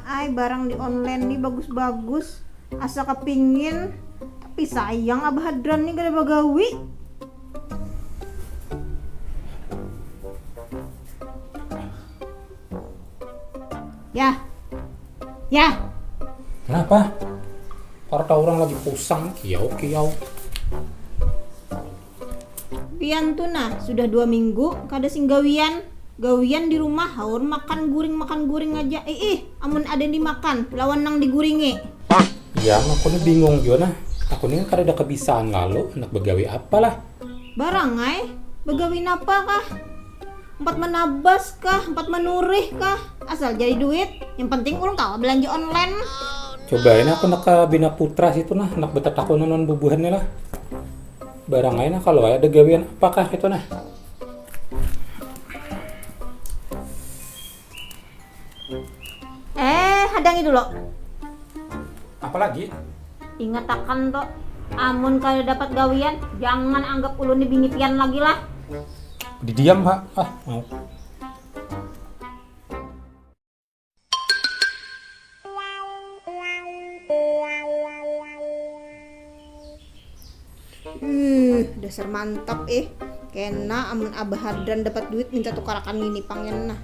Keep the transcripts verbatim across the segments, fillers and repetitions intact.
Ai, barang di online ni bagus-bagus, asa kapingin, tapi sayang Abah Hadran ni kada bagawi. Yah. Yah. Kenapa? Karena orang lagi pusang, kiau-kiau. Pian tu nah, sudah dua minggu kada sing gawian. Gawian di rumah haur makan guring, makan guring aja. Ih, ih, amun ada yang dimakan lawan nang diguringi. Iya, aku ni bingung jua nah. Aku ni kan kada ada kebisaan lalu, handak bagawi apa lah. Barang ai, bagawi napa kah? Empat menabas kah? Empat menurih kah? Asal jadi duit, yang penting ulun kawa belanja online. Coba ini aku nak ke Bina Putra situ nah, nak betetakunan lawan bubuhannya lah. Barang ai nah kalau ada gawian apa kah itu nah. Eh, hadangi dulu. Apa lagi? Ingatakan tu, amun kada dapat gawian, jangan anggap ulun ni bini pian lagi lah. Didiam ha. Ah, mau. Uh, dasar mantap eh. Kena amun Abah Hadran dapat duit minta tukarakan ngini pang ya nah.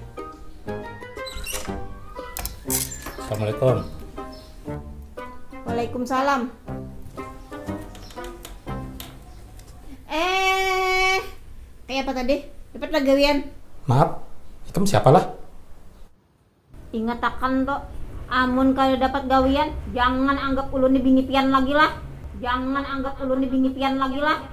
Assalamualaikum. Waalaikumsalam. Eh, kayak apa tadi? Dapat lah gawian? Maaf, ikam siapa lah? Ingatakan tu, amun kada dapat gawian, jangan anggap ulun ni bini pian lagi lah. Jangan anggap ulun ni bini pian lagi lah.